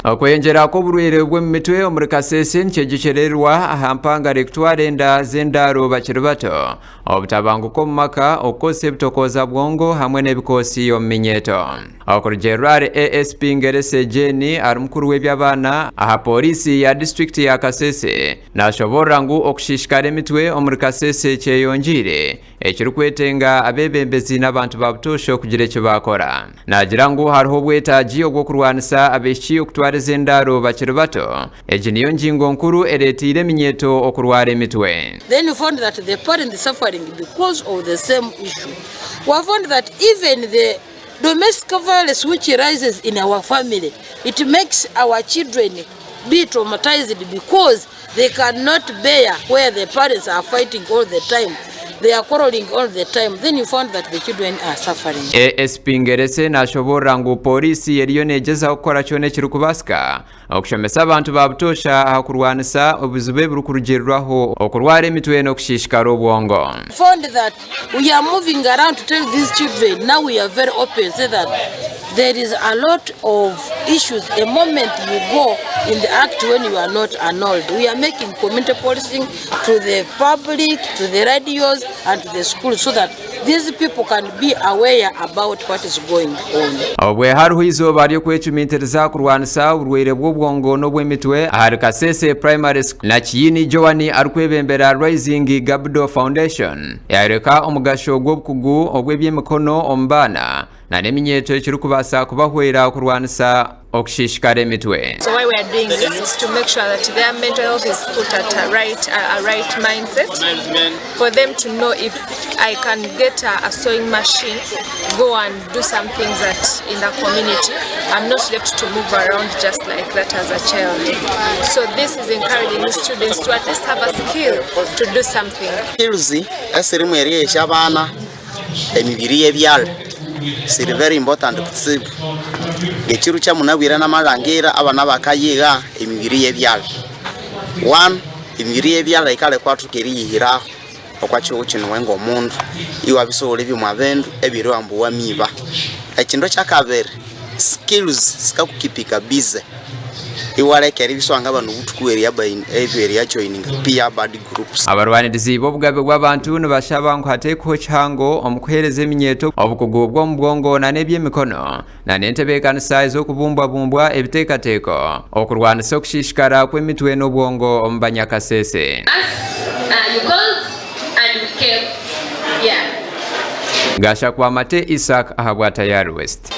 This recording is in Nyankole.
Okweyongyera kw'oburwaire bw'omu mitwe omuri Kasese nikyegyekyererwa aha mpangare kutwara enda z'endaaro bakiri bato, obutabanguko omu maka, okukozesa ebitokooza bwongo hamwe n'ebikoosi omu minyeeto. Okurugiirira ahari ASP Ngerese Jane ari mukuru w'eby'abaana aha pooriisi ya disiturikiti ya Kasese nashoboorora ngu okushiishikara emitwe omuri Kasese kyeyongyeire ekirikwetenga abeebembezi n'abantu ba butoosha okugira eki baakora. Naagira ngu hariho obwetaagi obw'okurwanisa abaishiki okutwariza endaaro bakiri bato. Egi niyo ngingo nkuru ereeteire eminyeeto okurwara emitwe. Then you found that the parent is suffering because of the same issue. We have found that even the domestic violence which rises in our family, it makes our children be traumatized because They cannot bear where the parents are fighting all the time, they are quarreling all the time, then you found that the children are suffering. ASP Ngerese nashoboorora ngu Pooriisi eriyo negyezaho kukora kyona ekirikubaasika okushomesa abantu ba butoosha aha kurwanisa ebizibu ebirikurugiirirwaho okurwara emitwe n'okushiishikara obwongo. Found that we are moving around to tell these children now we are very open say that there is a lot of issues a moment you go in the act when you are not annulled we are making community policing to the public to the radios and to the schools so that these people can be aware about what is going on. Obwe hariho eizooba ry'okwecumitiriza kurwanisa oburwaire bw'obwongo n'obw'emitwe ahari Kasese Primary School na Kiyini Joan arikwebembera Rising Gabdo Foundation yayoreka omugasho gw'obukugu obw'eby'emikono omu baana na n'eminyeeto ekirikubaasa kubahwera kurwanisa okushiishikara emitwe. So why we are doing this is to make sure that their mental health is put at a right, a, a right mindset for them to know if I can get a, a sewing machine, go and do some things that in the community. I'm not left to move around just like that as a child. So this is encouraging the students to at least have a skill to do something. Skills esirimu erihesya abaana emibiri y'ebyaro siri very important kutsibu. Ekiru kyamunabwire namarangira abana bakayiga emibiri y'ebyaro. One, emibiri y'ebyaro ekaleka iwathoka eriyihiraho okwa kihugho kino iwe ng'omundu, iwabya isighuli byomwa bindu ebiriwa ambu wamiba. Ekindu ekyakabiri, skills sikakukipinga busy, iwaleka eribya isiwangabana obuthuku ebweriya joininga peer bad groups. Abarwanirizi b'obugabe bw'abantu nibashaba ngu hateekweho kihango omu kuheereza eminyeeto obukugu bw'omu bwongo nana eby'emikono nana entebeekanisa ez'okubumbwabumbwa ebiteekateeko okurwanisa okushiishikara kw'emitwe n'obwongo omu banyakasese. Gashakwa Mate Isaac ahabwa Tayari West.